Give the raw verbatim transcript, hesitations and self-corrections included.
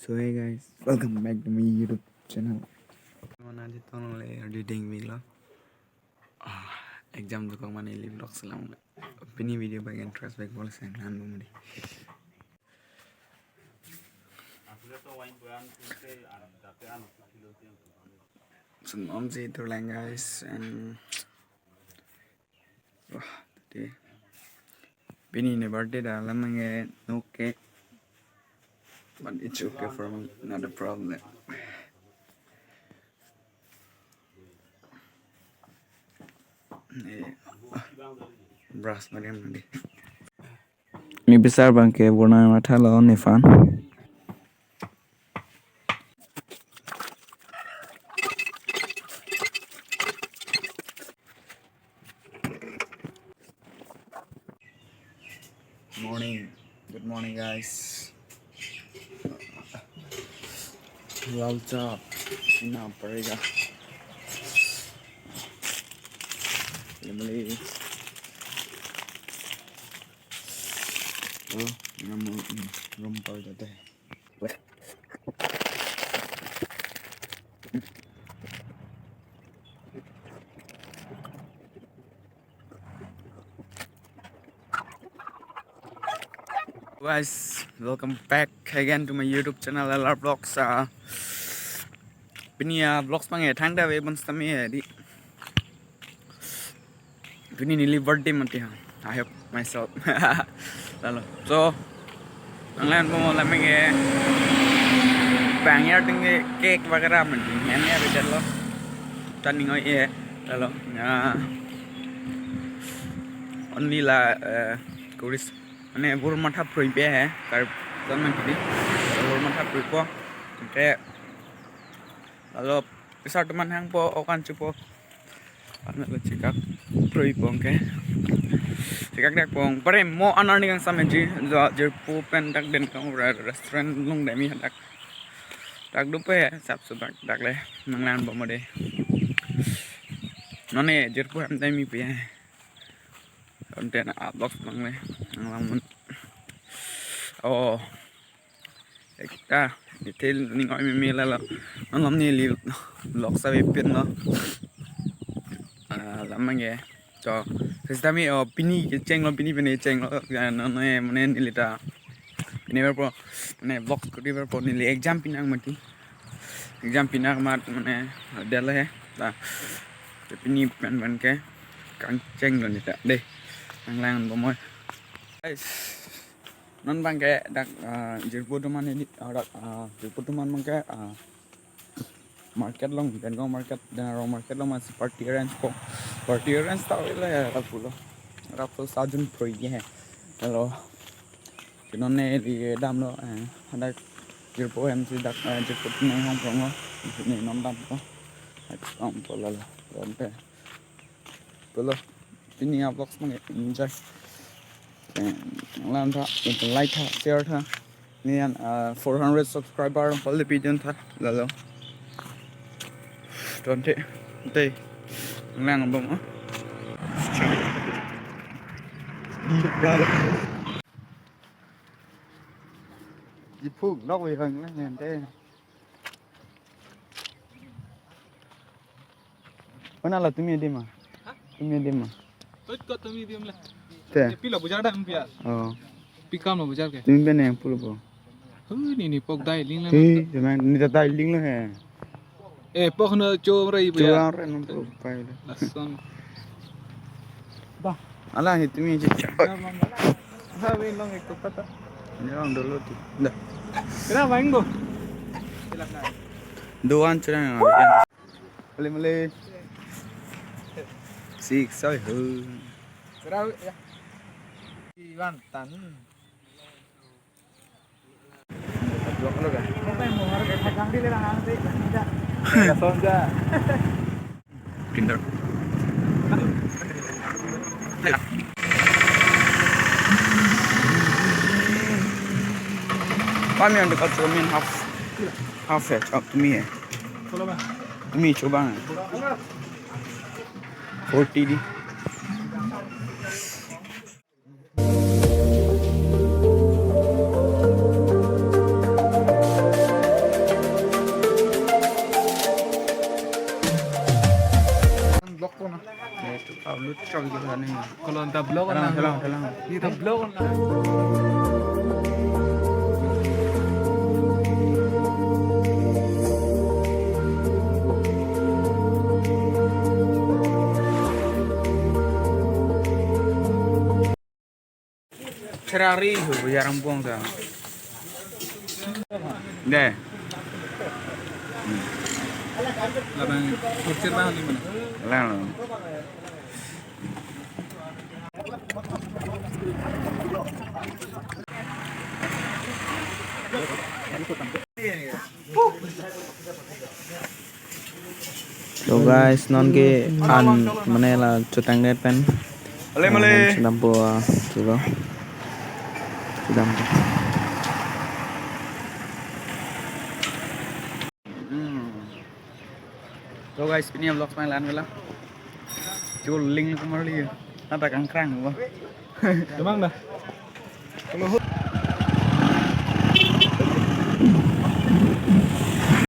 So hey guys, welcome back to my YouTube channel. Mana di tong le reading mi lo. Ah, exam tu kong mana ili vlog selam. Pini video bagian trash bag bola sang lan bumdi. Sun om si turlang guys and wah, tadi. Pini ne birthday dak, alam abangke no cake. But it's okay for me, not a problem. Eh, brush mariam lagi. Mi besar abangke borna mathalo nephan. Morning. Good morning, guys. Lal chap. Ina parega. Family. Oh, ina mo room par jate. Guys, welcome back again to my YouTube channel, L R Vlogs. Uh, pini ya vlogs pang ya thang da we bonsitame ya di. Pini neli birthday mati ha. I have myself. Lalo. So, nanglang mo la menge bang ya ding cake वगैरह mati. Yan ya bejar lo. Tani ngoi ye. Lalo. Ya. Only la uh, kuris. Mane bur matha prui pe hai. Kar tan mati. Bur matha prui po. Oke. Lalo besar teman hang po okan chupo. Ano lo chikak prui pong ke. Chikak dak pong. Pare mo anar ni kang sameji. Jo jirpo pen dak den kang re-, restaurant lung demi dak. Dak dupe sap sudak dak le. Nanglang bo mo de. None jirpo hem demi pe. Konten a vlog nang le. Nanglang mun. Oh. Ekta detail ning oi meme lalo. Non lom neli vlog save pin lo. Ah, lam abangke. So, sesame oh pini kecheng lo, pini pini cheng lo. Ya, non ne mane neli ta. Pini berpo mane vlog kuri berpo neli exam pinang mati. Exam pinang mat mane dal he. Ta. Pini pen pen ke kangcheng lo neli ta. Deh. Nanglang bo mo. Guys. Non abangke dak ah, jirpo doman ini ah, dak ah, jirpo doman abangke ah, market along, Dengaon market, Dengaon market along masih party range ko. Party range tahu lah ya, rap pulo. Rap pulo sajun pro ye. Hello. Kinone di dam lo eh, hadak jirpo hem si dak eh, jirpo neng hong prong lo. Ini non dam ko. Example lalo. Ronte. Pulo. Pini a vlogs mang enjoy. Lam tha, like tha, share tha. Nian uh, four hundred subscriber pali pijon tha. Lalo. Tonte. Te. Lang bom ah. Jiphung nok we hang lang te. Mana la tumi adim ma? Ha? Tumi adim ma? Tot ko tumi adim la. Te. Pi la bujar da pia. Oh. Pi kam la bujar ke. Tumi bene yang pulo po. Hu ni ni pok dai ling la. He, jaman ni ta dai ling lo he. Eh, pok no cho rai bujar. Cho rai no po pai. Lason. Ba. Ala hi tumi ji. Ha, win long ek to pata. Ni long dolo tu. Da. Kira main bo. Doan cherang. Mali mali. Sik soi hu. Kira ya. Iwan tan. Blok lo kan. Apa yang mau harus kita ganti le lang ang sih. Tidak. Sonja. Pinter. Kami yang dekat cermin half half ya, cakap tumi ya. Tumi coba nggak? Forty di. Anta vlog on lang. Thelang, thelang. Anta vlog on lang. Cherari hu, yarang buang ta. Deh. Labang, kurcir bang di mana? Lang. So guys, non ke an mane la chutang det pen. Male, male. Chudampo, ah, chulo. Chudampo. Hmm. So guys, pini vlog main lan vela. Chuling kumar li. Nata kangkrang ba. Emang dah. Kalau hu-